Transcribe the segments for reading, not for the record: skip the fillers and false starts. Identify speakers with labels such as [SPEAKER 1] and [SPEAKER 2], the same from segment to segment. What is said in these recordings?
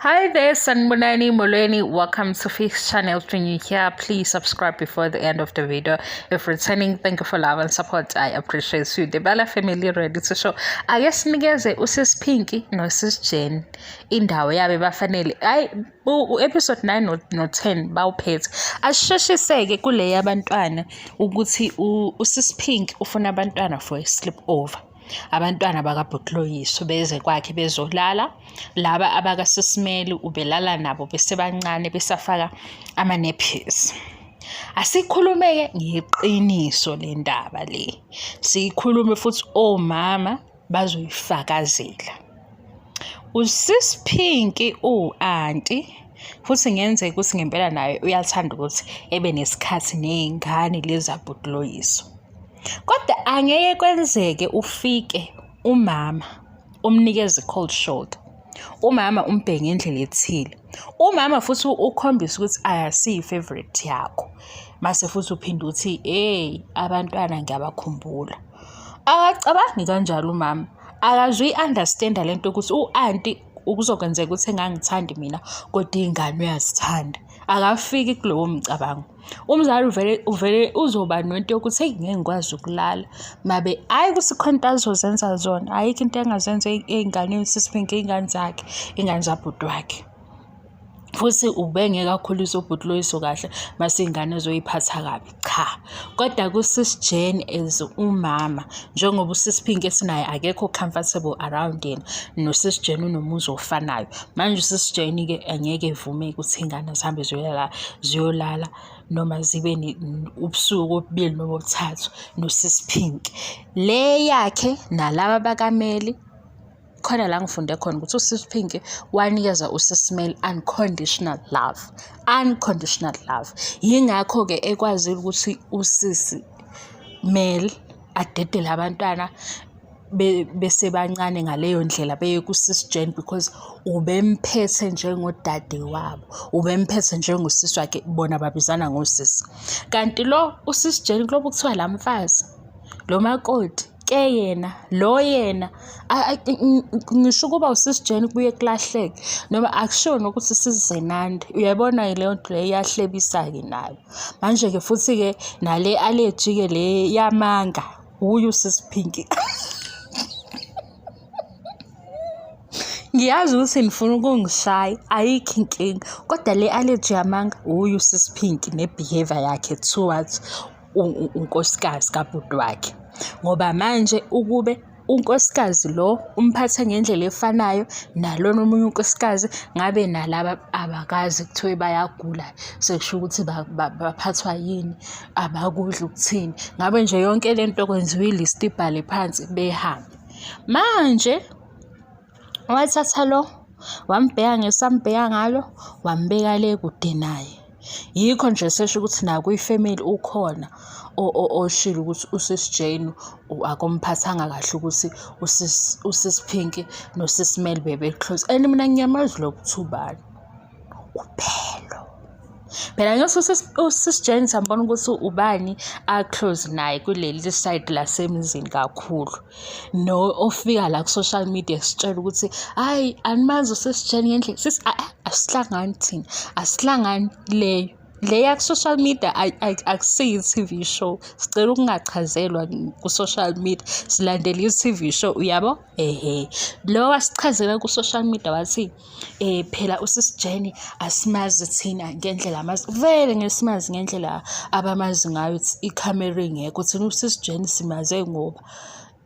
[SPEAKER 1] Hi there, Sanibonani Molweni. Welcome to Fix Channel. If you're new here, please subscribe before the end of the video. If returning, thank you for love and support. I appreciate you. The Bella family ready to show. Ake sinikeze uSis Pinky noSis Jen indawo yabo bafanele. Hayi, u-episode 9 no-10 bawuphethe. Asisheshiseke kule yabantwana ukuthi uSis Pink ufuna abantwana for a sleepover. Abantwana bakabhutloyiso beze kwakhe bezolala, laba abakaSisimeli ubelala nabo besebancane besafaka ama-nappies. Asikhulume-ke ngeqiniso le ndaba le, siyikhulume futhi omama bazoyifakazela. Usis Pinky uwu-anti futhi ngenzeka ukuthi ngempela naye uyathanda ukuthi ebe nesikhathi ney'ngane lezi zabhutloyiso. Kodwa angeke kwenzeke ufike umama umnikeze i-cold shoulder. Umama umbheke ngendlela ethile. Umama futhi ukhombise ukuthi akasiyo i-favourite yakho. Mase futhi uphinde uthi, hey, abantwana ngiyabakhumbula. Akacabangi kanjalo umama. Akazuyi-understand-a le nto ukuthi u-anti kuzokwenzeka ukuthi engangithandi mina kodwa iy'ngane uyazithanda. Akafiki kulowo mcabango. Umzali uvele uvele uzoba nento yokuthi eyi ngeke ngikwazi ukulala mabe hhayi ukuthi khona into azozenza zona, ayikho into engazenza ey'nganeni sisi Pinky iy'ngane zakhe, iy'ngane zabhuti wakhe. Futhi ubengeke akhulise ubhuti Loyiso kahle mase iy'ngane ezoyiphatha kabi, cha. Kodwa kuSis Jane as umama njengoba uSis Pinky esinaye akekho comfortable around yena noSis Jane unomuzwa ofanayo. Manje uSis Jane-ke angeke evume ukuthi iy'ngane zihambe ziyolala ziyolala noma zibe ubusuku obubili noma obuthathu noSis Pinky. Le yakhe nalaba bakameli khona la ngifunde khona ukuthi uSis Pinky wanikeza uSis Mel unconditional love, unconditional love. Yingakho-ke ekwazile ukuthi uSisi Mel adedele abantwana besebancane ngaleyo ndlela beye kuSis Jane because ubemphethe njengodade wabo, ubemphethe njengosisi wakhe, bona babizana ngosisi. Kanti lo uSis Jane kulobu kuthiwa la mfazi, lo makoti ke yena lo yena ngisho ukuba uSis Jane kubuye kulahleke noma akushiwo nokuthi sizenandi uyayibona-ke leyo nto leyo iyahlebisa-ke nayo. Manje-ke futhi-ke nale allergy-ke le yamanga wuye uSis Pinky. Ngiyazi ukuthi nifuna ukungishaya ayikho inkinga kodwa le allergy yamanga wuye uSis Pinky ne-behaviour yakhe towards unkosikazi kabhuti wakhe. Ngoba manje ukube unkosikazi lo umphatha ngendlela efanayo nalona omunye unkosikazi ngabe nalaba abakaze kuthiwe bayagula sekusho ukuthi baphathwa yini abakudli ukuthini. Ngabe nje yonke le nto kwenziwa i-list ibhale phansi behambe. Manje wathatha lo wambheka ngesambheka ngalo wambeka le kude naye. Yikho nje sesho ukuthi nakwifemeli ukhona oshilo ukuthi uSis Jane akumphathanga kahle ukuthi uSis Pinky noSis Mel bebe-close. And mina ngiyamazi lo ukuthi ubani, uPhelo. Phela ngiyothi uSis Jane sambona ukuthi ubani a-close naye kuleli side lasemzini kakhulu. No ofika la ku-social media sitshela ukuthi hhayi animazi uSis Jane ngendlela sis asihlangani thina, asihlangani leyo. Le yaku-social media akusiyo i-T_V show. Sicela ukungachazelwa ku-social media, silandela i-T_V show, uyabo? Ehhe. Lo wasichazela ku-social media wathi phela uSis Jane asimazi thina ngendlela amazi, vele ngeke simazi ngendlela abamazi ngayo ikhamera ingekho. Thina uSis Jane simaze ngoba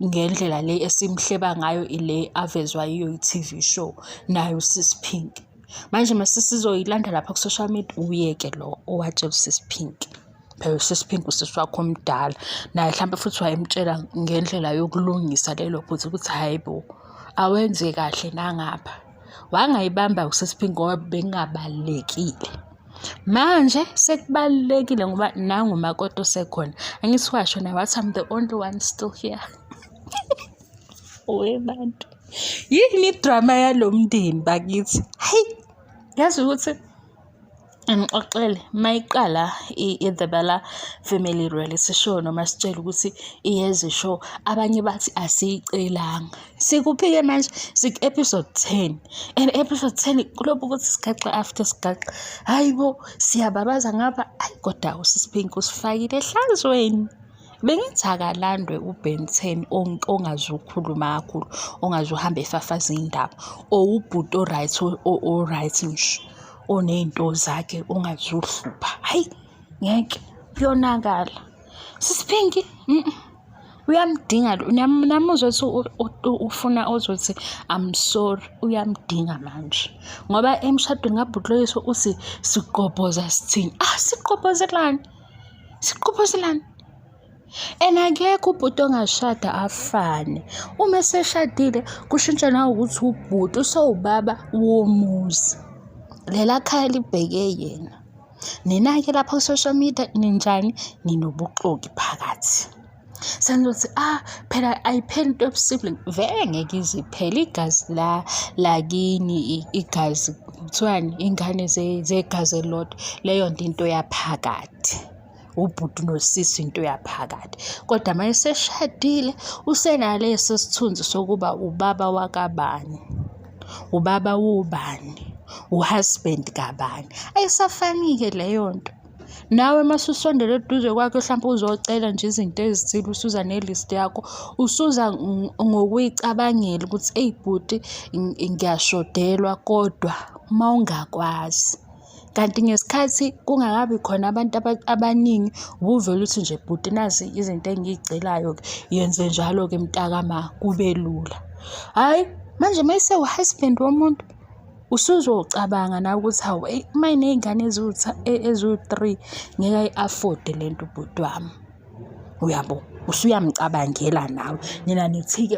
[SPEAKER 1] ngendlela le esimhleba ngayo ile avezwa yiyo i-T_V show naye uSis Pinky. Manje mase sizoyilanda lapha ku-social media uyeke lo owatshela uSis Pinky. Phela uSis Pinky usisi wakhe omdala naye hlampe futhi wayemtshela ngendlela yokulungisa lelo phutha ukuthi hhayi bo awenze kahle nangapha. Wangayibamba uSis Pinky ngoba bekungabalulekile. Manje sekubalulekile ngoba nangu umakoti osekhona. Angithi washo naye wathi I'm the only one still here. We bantu. Yini idrama yalo mndeni bakithi? Hayi, yazi ukuthi Ngixoxele mayiqala i-The Bella Family Reality Show noma sitshele ukuthi iyeza show abanye bathi asiyicelanga. Sikuphi-ke manje? Siku-episode 10 and episode 10 kulokhu ukuthi sigaxa after sigaxa. Hhayi bo, siyababaza ngapha, ayi kodwa usisi Pink usifakile ehlazweni. Bengithi akalandwe uBen 10 ongazukhuluma kakhulu, ongazuhamba efafaza iy'ndaba or ubhuti o-right o-right nje oney'nto zakhe ongazuhlupha. Hhayi ngeke kuyonakala. Sisi Pinky uyamdinga lo namuzwa ukuthi ufuna ozothi I'm sorry uyamdinga manje ngoba emshadweni kabhuti Loyiso uthi sigqobhoza sithini? Ah sigqobhozelani? Siqophoselani? And akekho ubhuti ongashada afane. Uma eseshadile kushintsha nawukuthi ubhuti usewubaba womuzi. Lela khaya libheke yena. Nina-ke lapha ku-social media ninjani? Ninobuxoki phakathi. Senizothi ah phela ayipheli into yobu-sibling. Vele ngeke ize iphele igazi la lakini igazi kuthiwani ingane zegazi elilodwa leyo nto into yaphakathi. Ubhuti nosisi into yaphakathi. Kodwa uma eseshadile usenaleso sithunzi sokuba ubaba wakabani, ubaba wobani, u-husband kabani. Ayisafani-ke leyo nto. Nawe uma ususondela eduze kwakhe hlampe uzocela nje izinto ezithile usuza ne-list yakho, usuza ngokuyicabangela ukuthi eyi bhuti ngiyashodelwa kodwa uma ungakwazi. Kanti ngesikhathi kungakabi khona abantu abaningi ubuvele uthi nje bhuti nazi izinto engiy'celayo-ke yenze njalo-ke mntakama kube lula. Hhayi manje uma esewu-husband womuntu usuzocabanga nawe ukuthi hawu eyi uma eney'ngane eziwu-three ngeke ayi-afford-e le nto ubhuti wami. Uyabo? Usuyamcabangela nawe. Nina nithi-ke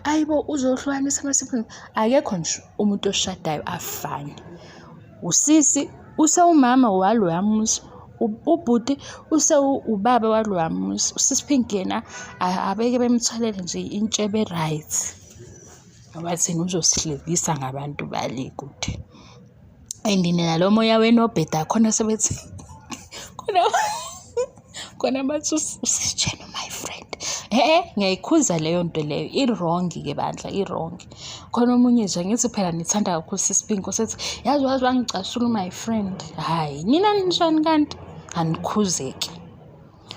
[SPEAKER 1] ayi bo uzohlukanisa ama-siblings. Akekho nje umuntu oshadayo afane. Usisi usewumama waloya muzi, ubhuti usewubaba waloya muzi. Usisi Pink yena abeke bemtholele nje intshebe e-right. Ngoba thina uzosihlekisa ngabantu bale kude. And nina lo moya wenu obhedayo khona sebethi khona khona bathi usitshena my friend. Eh ngiyayikhuza leyo nto leyo i-wrong-ke bandla i-wrong. Khona omunye nje angithi phela nithanda kakhulu Sisi Pink usethi yazi waze wangicasula my friend. Hhayi nina ninjani kanti? Anikhuzeki.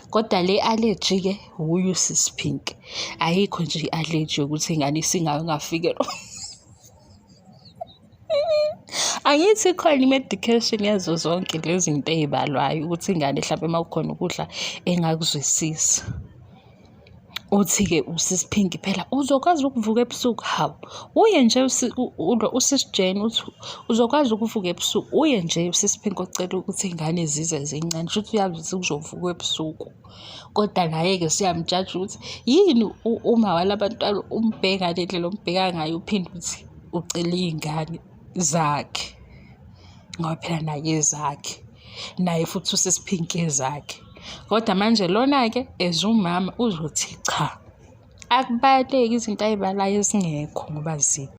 [SPEAKER 1] Kodwa le allergy-ke wuye usisi Pink. Ayikho nje i-allergy yokuthi ingane isingayo ingafikelwa. Angithi ikhona i-medication yazo zonke lezi zinto ey'balwayo ukuthi ingane hlampe uma kukhona ukudla engakuzwisisi. Uthi-ke usisi Pink phela uzokwazi ukuvuka ebusuku, hawu uye nje usisi Jane uthi uzokwazi ukuvuka ebusuku, uye nje usisi Pink ocela ukuthi iy'ngane zize zincane shuthi uyazi ukuthi kuzovukwa ebusuku. Kodwa naye-ke siyamjaja ukuthi yini uma wala bantwana umbheka ngale ndlela ombheka ngayo uphinde uthi ucela iy'ngane zakhe ngoba phela naye ezakhe naye futhi usisi Pink ezakhe. Kodwa manje lona-ke as umama uzothi cha, akubaleki izinto ay'balayo ezingekho ngoba .